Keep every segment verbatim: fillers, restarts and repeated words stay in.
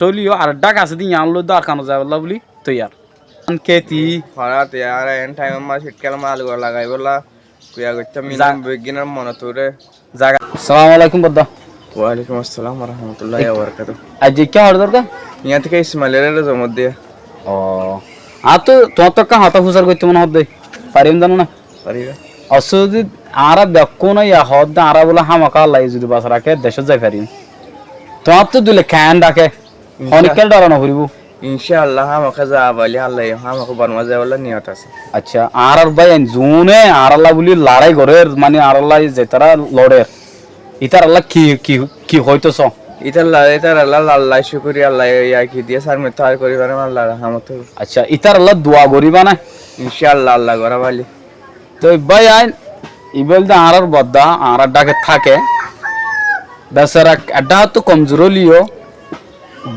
Tóliyo ar dhák asé dé yián loi dé Arkanot zaibólla buli toiyar. An keti. Horat yar, en thaimot ma cítkal ma alu lagaibólla. Kuya goittám. Za- minam beggínor monot uore. Zaga. Assalamu alaikum bodda. Walaikum assalam wa rahmatullahi wa barakatuh. Aijja ikká hoçé dorkar? Yián thíka Ismailore zomot diya. O. Añáttu tuáñttú ekkán hotá fusar goittó mone hoódde. Farim zano na? Fariba. Asóle zodi añára bekkúne ya hoódde añára bóle hámaká Allaye zodi bas raké decót zai farim. Tuáñttú dile keén raké? Insha- Honikká dhora noforibó. Insha Allah, hámaká zaa bali Allaye, hámaká Borma zaibólla niyot asé. Accá, añárar báiyain zuúne añárálla buli larái gorér, mani añárálla zetará lorer, ítarallá ki, ki, ki hoitó só? Ítarallá, ítarallá Allaye cúkuriya, Allaye ya ki diye sármit toiyar gorí farim Allar rahámot. Accá, ítarallá dua goríba né? Insha Allah, Allah gorá bali. Toi báiyain, ibá óilde añárar bodda, añárar dháke táke. Besara eddá hattú komzur óileyo,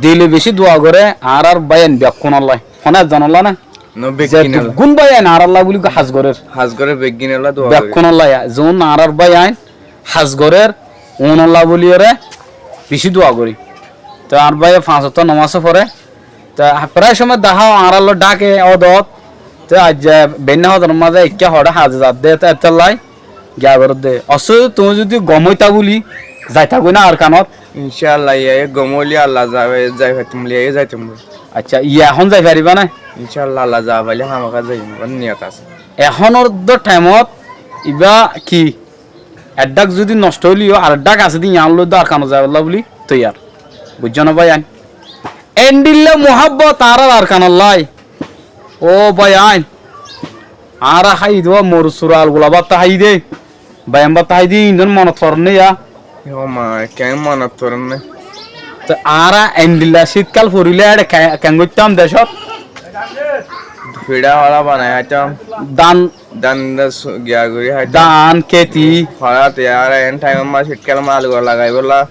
dile bicí dua goré añárar báiyain bekkúnollá. Hono ekzonollá ná? No, ze beggínollá. Beggún báiyain añárálla buli hás gorér. Hás gorér beggínollá dua goré. Bekkúnollá, zuún añárar báiyain hás gorér, uúnollá buliyoré bicí dua gorí. Toi añár báiye fañs ottó nomás foré. Te prai cómot dahá añárálla dháke ódot. Te aijja beinna hódor mazé ikká hoçé haze zadde, te ettóllai giya goródde. Ossú tuñí zudi gom óita buli zaita goi ná Arkanot. Insha Allah, iya gom óile Allah zai, zai faitum buli, iya zaitum buli. Accá, iya ehón zai faribá né? Insha Allah, Allah zaa faile hámaká zaiyum, niyot asé. Ehónor dó thaimot ibá ki? Eddák zudi nosto óileyo, ar eddák asé dé yián loi dé Arkanot zaibólla buli toiyar. Buijjó né báiyain? Endilla muhábbot añárar Arkanollá. Ó báiyain, añára háiyi dé, morot sura algula bátta háiyi dé, báiyain bátta háiyi dé, indon monot forer né ya? Ó ma, keén monot forer né? Te añára endilla cítkal forilé eçé ke-, keén goittám decót? Fiçá hola banai háitam. Dan Dán da su-, giya gorí háitam. Dán, keti. Horat yar, en thaimot ma cítkal ma alu lagaibólla.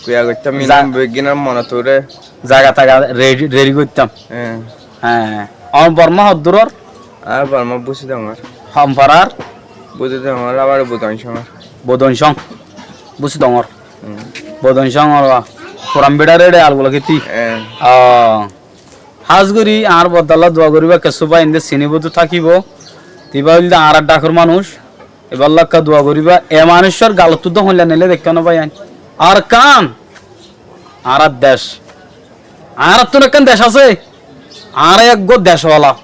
Kuya goittám, za- minam beggínor monot uore. Zaga taga redi, redi goittám. Hé. Hé. Añár Borma hoddúror? Añár Borma Busidongor. Hon farar? Busidongor, abar Budonsongor. Budonsong. Busidongor. Hmm. Budonsongor, wa. Furan biçar eçé algula keti. Hé. Ó. Hás gorí añár boddalla dua goríba, kessú báiyain de sinibóu tákibo. Te ibá óilde añárar dhákor manúic. Ibálla ekká dua goríba. E manúiccúar galottú dé hoilla neilé deikkó né báiyain. Arkan, añárar dec. Añárattún ekkán dec asé. Añára eggúa decwala.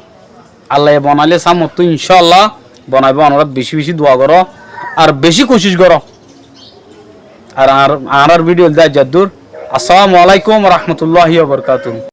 Allaye bonailé sámottú incáalla bonaibó. Onorá bicí bicí dua goró ar bicí kucíc goró. Ar añár, añárar video óilde aijja eddúr. Assalamu alaikum wa rahmatullahi wa barakatuhu.